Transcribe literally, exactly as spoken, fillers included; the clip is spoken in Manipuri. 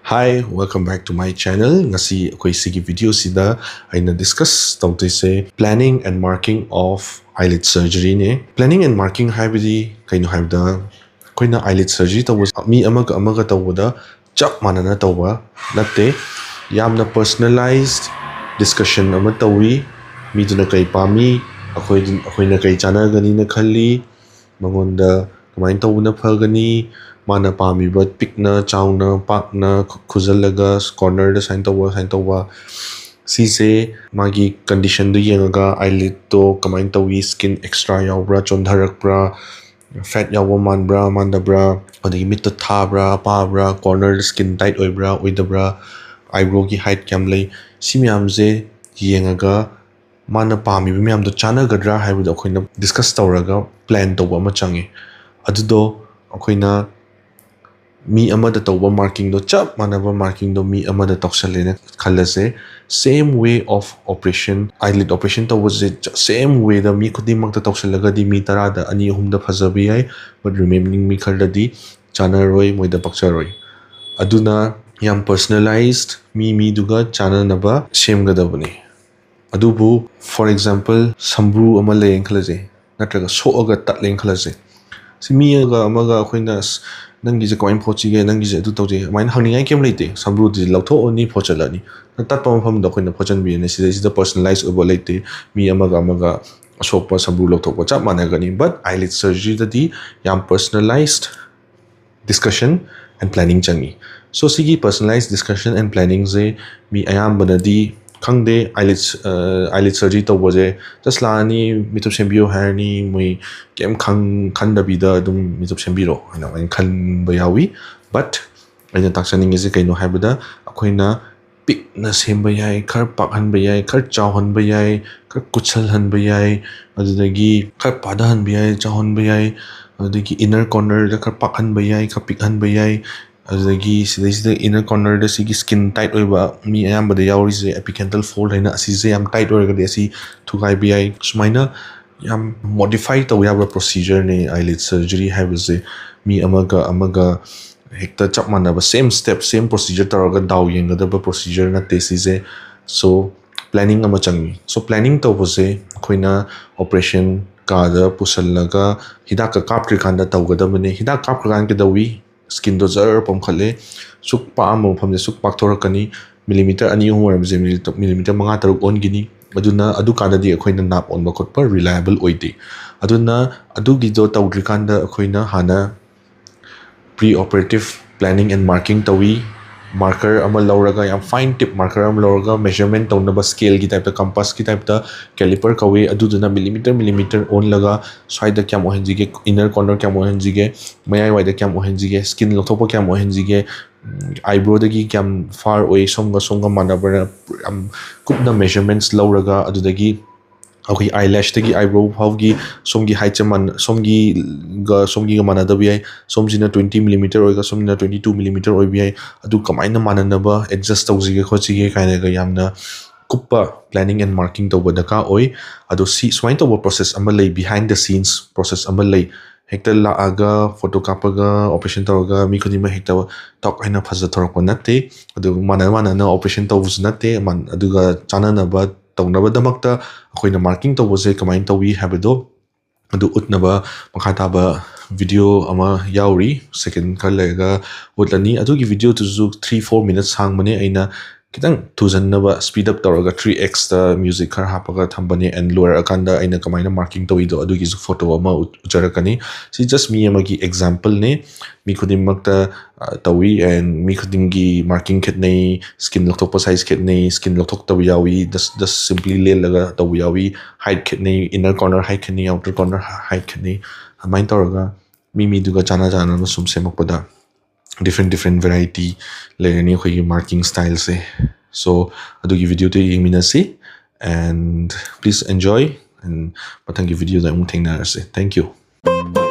Hi, welcome back to my channel. ꯉꯁꯤ ꯑꯩꯈꯣꯏ ꯁꯤꯒꯤ ꯚꯤꯗꯤꯑꯣꯁꯤꯗ ꯑꯩꯅ ꯗꯤꯁꯀꯁ ꯇꯧꯗꯣꯏꯁꯦ planning and marking of eyelid surgery ꯅꯦ꯫ Planning and marking ꯍꯥꯏꯕꯗꯤ ꯀꯩꯅꯣ ꯍꯥꯏꯕꯗ, ꯑꯩꯈꯣꯏꯅ eyelid surgery ꯇꯧꯕ ꯃꯤ ꯑꯃꯒ ꯑꯃꯒ ꯇꯧꯕꯗ ꯆꯞ ꯃꯥꯟꯅꯅ ꯇꯧꯕ ꯅꯠꯇꯦ꯫ ꯌꯥꯝꯅ personalized discussion ꯑꯃ ꯇꯧꯏ꯫ ꯃꯤꯗꯨꯅ ꯀꯩ ꯄꯥꯝꯃꯤ, ꯑꯩꯈꯣꯏ ꯑꯩꯈꯣꯏꯅ ꯀꯩ ꯆꯥꯟꯅꯒꯅꯤꯅ ꯈꯜꯂꯤ, ꯃꯉꯣꯟꯗ ꯀꯃꯥꯏꯅ ꯇꯧꯕꯅ ꯐꯒꯅꯤ, ꯃꯥꯅ ꯄꯥꯝꯃꯤꯕ ꯄꯤꯛꯅ, ꯆꯥꯎꯅ, ꯄꯥꯛꯅ, ꯈꯨꯖꯜꯂꯒ corner ꯗ ꯁꯨꯃꯥꯏꯅ ꯇꯧꯕ, ꯁꯨꯃꯥꯏꯅ ꯇꯧꯕ꯫ ꯁꯤꯁꯦ ꯃꯥꯒꯤ condition ꯗꯨ ꯌꯦꯡꯉꯒ, eyelid ꯇꯣ ꯀꯃꯥꯏꯅ ꯇꯧꯏ, skin extra ꯌꯥꯎꯕ꯭ꯔꯥ, ꯆꯣꯟꯊꯔꯛꯄ꯭ꯔꯥ, fat ꯌꯥꯎꯕ ꯃꯥꯟꯕ꯭ꯔꯥ ꯃꯥꯟꯗꯕ꯭ꯔꯥ, ꯑꯗꯒꯤ ꯃꯤꯠꯇ ꯊꯥꯕ꯭ꯔꯥ ꯄꯥꯕ꯭ꯔꯥ, corner skin tight ꯑꯣꯏꯕ꯭ꯔꯥ ꯑꯣꯏꯗꯕ꯭ꯔꯥ, eyebrow ꯒꯤ height ꯀꯌꯥꯝ ꯂꯩ, ꯁꯤ ꯃꯌꯥꯝꯁꯦ ꯌꯦꯡꯉꯒ ꯃꯥꯅ ꯄꯥꯝꯃꯤꯕ ꯃꯌꯥꯝꯗꯣ ꯆꯥꯟꯅꯒꯗ꯭ꯔꯥ ꯍꯥꯏꯕꯗꯣ ꯑꯩꯈꯣꯏꯅ discuss ꯇꯧꯔꯒ plan ꯇꯧꯕ ꯑꯃ ꯆꯪꯉꯤ꯫ ꯑꯗꯨꯗꯣ ꯑꯩꯈꯣꯏꯅ ꯃꯤ ꯑꯃꯗ ꯇꯧꯕ marking ꯗꯣ ꯆꯞ ꯃꯥꯟꯅꯕ marking ꯗꯣ ꯃꯤ ꯑꯃꯗ ꯇꯧꯁꯜꯂꯦꯅ ꯈꯜꯂꯁꯦ꯫ Same way of operation, eyelid operation ꯇꯧꯕꯁꯦ same way ꯗ ꯃꯤ ꯈꯨꯗꯤꯡꯃꯛꯇ ꯇꯧꯁꯜꯂꯒꯗꯤ ꯃꯤ ꯇꯔꯥꯗ ꯑꯅꯤ ꯑꯍꯨꯝꯗ ꯐꯖꯕ ꯌꯥꯏ, but remaining ꯃꯤ ꯈꯔꯗꯗꯤ ꯆꯥꯟꯅꯔꯣꯏ, ꯃꯣꯏꯗ ꯄꯛꯆꯔꯣꯏ꯫ ꯑꯗꯨꯅ ꯌꯥꯝ personalized, ꯃꯤ ꯃꯤꯗꯨꯒ ꯆꯥꯟꯅꯅꯕ ꯁꯦꯝꯒꯗꯕꯅꯤ꯫ ꯑꯗꯨꯕꯨ for example, ꯁꯝꯕ꯭ꯔꯨ ꯑꯃ ꯂꯩꯌꯦꯅ ꯈꯜꯂꯁꯦ, ꯅꯠꯇ꯭ꯔꯒ ꯁꯣꯛꯑꯒ ꯇꯠꯂꯦꯅ ꯈꯜꯂꯁꯦ꯫ ꯁꯤ ꯃꯤ ꯑꯃꯒ ꯑꯃꯒ ꯑꯩꯈꯣꯏꯅ "ꯑꯁ, ꯅꯪꯒꯤꯁꯦ ꯀꯃꯥꯏꯅ ꯐꯣꯠꯁꯤꯒꯦ, ꯅꯪꯒꯤꯁꯦ ꯑꯗꯨ ꯇꯧꯁꯤꯒꯦ" ꯑꯗꯨꯃꯥꯏꯅ ꯍꯪꯅꯤꯡꯉꯥꯏ ꯀꯩꯝ ꯂꯩꯇꯦ꯫ ꯁꯝꯕ꯭ꯔꯨꯗꯨꯗꯤ ꯂꯧꯊꯣꯛꯑꯅꯤ, ꯐꯣꯠꯆꯜꯂꯅꯤ꯫ ꯇꯠꯄ ꯃꯐꯝꯗ ꯑꯩꯈꯣꯏꯅ ꯐꯣꯠꯆꯟꯕꯤꯔꯅꯤ꯫ ꯁꯤꯗꯩꯁꯤꯗ personalize ꯑꯣꯏꯕ ꯂꯩꯇꯦ꯫ ꯃꯤ ꯑꯃꯒ ꯑꯃꯒ ꯑꯁꯣꯛꯄ ꯁꯝꯕ꯭ꯔꯨ ꯂꯧꯊꯣꯛꯄ ꯆꯞ ꯃꯥꯟꯅꯒꯅꯤ꯫ But eyelid surgery ꯗꯗꯤ ꯌꯥꯝ personalized discussion and planning ꯆꯪꯉꯤ꯫ So ꯁꯤꯒꯤ personalized discussion and planning ꯁꯦ ꯃꯤ ꯑꯌꯥꯝꯕꯅꯗꯤ ꯈꯪꯗꯦ꯫ Eyelid, eyelid surgery ꯇꯧꯕꯁꯦ just ꯂꯥꯛꯑꯅꯤ, ꯃꯤꯠꯊꯨꯞ ꯁꯦꯝꯕꯤꯌꯣ ꯍꯥꯏꯔꯅꯤ, ꯃꯣꯏ ꯀꯩꯝ ꯈꯪ-, ꯈꯟꯗꯕꯤꯗ ꯑꯗꯨꯝ "ꯃꯤꯠꯊꯨꯞ ꯁꯦꯝꯕꯤꯔꯣ" ꯍꯥꯏꯅ ꯑꯗꯨꯃꯥꯏꯅ ꯈꯟꯕ ꯌꯥꯎꯏ꯫ But ꯑꯩꯅ ꯇꯥꯛꯆꯅꯤꯡꯉꯤꯁꯦ ꯀꯩꯅꯣ ꯍꯥꯏꯕꯗ, ꯑꯩꯈꯣꯏꯅ ꯄꯤꯛꯅ ꯁꯦꯝꯕ ꯌꯥꯏ, ꯈꯔ ꯄꯥꯛꯍꯟꯕ ꯌꯥꯏ, ꯈꯔ ꯆꯥꯎꯍꯟꯕ ꯌꯥꯏ, ꯈꯔ ꯀꯨꯠꯁꯜꯍꯟꯕ ꯌꯥꯏ, ꯑꯗꯨꯗꯒꯤ ꯈꯔ ꯄꯥꯗꯍꯟꯕ ꯌꯥꯏ, ꯆꯥꯎꯍꯟꯕ ꯌꯥꯏ, ꯑꯗꯨꯗꯒꯤ inner corner ꯗ ꯈꯔ ꯄꯥꯛꯍꯟꯕ ꯌꯥꯏ, ꯈꯔ ꯄꯤꯛꯍꯟꯕ ꯌꯥꯏ꯫ ꯑꯗꯨꯗꯒꯤ ꯁꯤꯗꯩꯁꯤꯗ inner corner ꯗ ꯁꯤꯒꯤ skin tight ꯑꯣꯏꯕ ꯃꯤ ꯑꯌꯥꯝꯕꯗ ꯌꯥꯎꯔꯤꯁꯦ, apicanthal fold ꯍꯥꯏꯅ, ꯑꯁꯤꯁꯦ ꯌꯥꯝ tight ꯑꯣꯏꯔꯒꯗꯤ ꯑꯁꯤ ꯊꯨꯒꯥꯏꯕ ꯌꯥꯏ꯫ ꯁꯨꯃꯥꯏꯅ ꯌꯥꯝ modify ꯇꯧ ꯌꯥꯕ procedure ꯅꯦ eyelid surgery ꯍꯥꯏꯕꯁꯦ꯫ ꯃꯤ ꯑꯃꯒ ꯑꯃꯒ ꯍꯦꯛꯇ ꯆꯞ ꯃꯥꯟꯅꯕ same step, same procedure ꯇꯧꯔꯒ ꯗꯥꯎ ꯌꯦꯡꯒꯗꯕ procedure ꯅꯠꯇꯦ ꯁꯤꯁꯦ꯫ So planning ꯑꯃ ꯆꯪꯉꯤ꯫ So planning ꯇꯧꯕꯁꯦ ꯑꯩꯈꯣꯏꯅ operation ꯀꯥꯗ ꯄꯨꯁꯜꯂꯒ ꯍꯤꯗꯥꯛꯀ ꯀꯥꯞꯇ꯭ꯔꯤꯀꯥꯟꯗ ꯇꯧꯒꯗꯕꯅꯦ꯫ ꯍꯤꯗꯥꯛ ꯀꯥꯞꯈ꯭ꯔꯀꯥꯟꯗ ꯀꯩꯗꯧꯏ? Skinꯗꯣ ꯖꯔ ꯄꯣꯝꯈꯠꯂꯦ꯫ ꯁꯨꯛ ꯄꯥꯛꯑꯝꯕ ꯃꯐꯝꯁꯦ ꯁꯨꯛ ꯄꯥꯛꯊꯣꯔꯛꯀꯅꯤ꯫ Millimeter ꯑꯅꯤ ꯑꯍꯨꯝ ꯑꯣꯏꯔꯝꯕꯁꯦ millimeter ꯃꯉꯥ ꯇꯔꯨꯛ ꯑꯣꯟꯈꯤꯅꯤ꯫ ꯑꯗꯨꯅ ꯑꯗꯨꯀꯥꯟꯗꯗꯤ ꯑꯩꯈꯣꯏꯅ ꯅꯥꯞ ꯑꯣꯟꯕ ꯈꯣꯠꯄ reliable ꯑꯣꯏꯗꯦ꯫ ꯑꯗꯨꯅ ꯑꯗꯨꯒꯤꯗꯣ ꯇꯧꯗ꯭ꯔꯤꯀꯥꯟꯗ ꯑꯩꯈꯣꯏꯅ ꯍꯥꯟꯅ pre operative planning and marking ꯇꯧꯏ꯫ Marker ꯑꯃ ꯂꯧꯔꯒ, ꯌꯥꯝ fine tip marker ꯑꯃ ꯂꯧꯔꯒ, measurement ꯇꯧꯅꯕ scaleꯒꯤ typeꯇ, compassꯀꯤ typeꯇ caliper ꯀꯧꯏ꯫ ꯑꯗꯨꯗꯨꯅ millimeter millimeter ꯑꯣꯜꯂꯒ, ꯁ꯭ꯋꯥꯏꯗ ꯀꯌꯥꯝ ꯑꯣꯏꯍꯟꯁꯤꯒꯦ, inner corner ꯀꯌꯥꯝ ꯑꯣꯏꯍꯟꯁꯤꯒꯦ, ꯃꯌꯥꯏꯋꯥꯏꯗ ꯀꯌꯥꯝ ꯑꯣꯏꯍꯟꯁꯤꯒꯦ, skin ꯂꯧꯊꯣꯛꯄ ꯀꯌꯥꯝ ꯑꯣꯏꯍꯟꯁꯤꯒꯦ, eyebrowꯗꯒꯤ ꯀꯌꯥꯝ far ꯑꯣꯏ, ꯁꯣꯝꯒ ꯁꯣꯝꯒ ꯃꯥꯟꯅꯕ꯭ꯔꯥ, ꯌꯥꯝ ꯀꯨꯞꯅ measurements ꯂꯧꯔꯒ, ꯑꯗꯨꯗꯒꯤ ꯑꯩꯈꯣꯏ eyelashꯇꯒꯤ eyebrow ꯐꯥꯎꯒꯤ ꯁꯣꯝꯒꯤ heightꯁꯦ ꯃꯥꯟ-, ꯁꯣꯝꯒꯤꯒ ꯁꯣꯝꯒꯤꯒ ꯃꯥꯟꯅꯗꯕ ꯌꯥꯏ꯫ ꯁꯣꯝꯁꯤꯅ twenty millimeter ꯑꯣꯏꯔꯒ ꯁꯣꯝꯁꯤꯅ twenty two millimeter ꯑꯣꯏꯕ ꯌꯥꯏ꯫ ꯑꯗꯨ ꯀꯃꯥꯏꯅ ꯃꯥꯟꯅꯅꯕ adjust ꯇꯧꯁꯤꯒꯦ ꯈꯣꯠꯁꯤꯒꯦ ꯀꯥꯏꯅꯒ ꯌꯥꯝꯅ ꯀꯨꯞꯄ planning and marking ꯇꯧꯕ ꯗꯔꯀꯥꯔ ꯑꯣꯏ꯫ ꯑꯗꯣ ꯁꯤ ꯁꯨꯃꯥꯏꯅ ꯇꯧꯕ process ꯑꯃ ꯂꯩ, behind the scenes process ꯑꯃ ꯂꯩ꯫ ꯍꯦꯛꯇ ꯂꯥꯛꯑꯒ photo ꯀꯥꯞꯄꯒ operation ꯇꯧꯔꯒ ꯃꯤ ꯈꯨꯗꯤꯡꯃꯛ ꯍꯦꯛꯇ ꯇꯛ ꯍꯥꯏꯅ ꯐꯖꯊꯣꯔꯛꯄ ꯅꯠꯇꯦ꯫ ꯑꯗꯨ ꯃꯥꯟꯅ ꯃꯥꯟꯅꯅ operation ꯇꯧꯕꯁꯨ ꯅꯠꯇꯦ꯫ ꯃꯥꯟ-, ꯑꯗꯨꯒ ꯆꯥꯟꯅꯅꯕ ꯇꯧꯅꯕꯗꯃꯛꯇ ꯑꯩꯈꯣꯏꯅ marking ꯇꯧꯕꯁꯦ ꯀꯃꯥꯏꯅ ꯇꯧꯏ ꯍꯥꯏꯕꯗꯣ ꯑꯗꯨ ꯎꯠꯅꯕ ꯃꯈꯥ ꯇꯥꯕ video ꯑꯃ ꯌꯥꯎꯔꯤ꯫ Second ꯈꯔ ꯂꯩꯔꯒ ꯎꯠꯂꯅꯤ꯫ ꯑꯗꯨꯒꯤ videoꯗꯨꯁꯨ three four minutes ꯁꯥꯡꯕꯅꯦ꯫ ꯑꯩꯅ ꯈꯤꯇꯪ ꯊꯨꯖꯟꯅꯕ speed up ꯇꯧꯔꯒ three xꯇ music ꯈꯔ ꯍꯥꯞꯄꯒ ꯊꯝꯕꯅꯦ, and ꯂꯣꯏꯔꯛꯑꯀꯥꯟꯗ ꯑꯩꯅ ꯀꯃꯥꯏꯅ marking ꯇꯧꯏꯗꯣ ꯑꯗꯨꯒꯤꯁꯨ photo ꯑꯃ ꯎꯠ-, ꯎꯠꯆꯔꯛꯀꯅꯤ꯫ ꯁꯤ just ꯃꯤ ꯑꯃꯒꯤ exampleꯅꯦ꯫ ꯃꯤ ꯈꯨꯗꯤꯡꯃꯛꯇ, ꯑ, ꯇꯧꯏ, and ꯃꯤ ꯈꯨꯗꯤꯡꯒꯤ marking ꯈꯦꯠꯅꯩ, skin ꯂꯧꯊꯣꯛꯄ size ꯈꯦꯠꯅꯩ, skin ꯂꯧꯊꯣꯛꯇꯕ ꯌꯥꯎꯏ, just, just simply ꯂꯦꯜꯂꯒ ꯇꯧꯕ ꯌꯥꯎꯏ, height ꯈꯦꯠꯅꯩ, inner corner height ꯈꯦꯠꯅꯩ, outer corner height ꯈꯦꯠꯅꯩ꯫ ꯑꯗꯨꯃꯥꯏꯅ ꯇꯧꯔꯒ ꯃꯤ ꯃꯤꯗꯨꯒ ꯆꯥꯟꯅ ꯆꯥꯟꯅꯅ ꯁꯨꯝ ꯁꯦꯝꯃꯛꯄꯗ different different variety ꯂꯩꯔꯅꯤ ꯑꯩꯈꯣꯏꯒꯤ marking styleꯁꯦ꯫ So ꯑꯗꯨꯒꯤ videoꯗꯨ ꯌꯦꯡꯃꯤꯟꯅꯁꯤ, and please enjoy, and ꯃꯊꯪꯒꯤ videoꯗ ꯑꯃꯨꯛ ꯊꯦꯡꯅꯔꯁꯦ꯫ Thank you.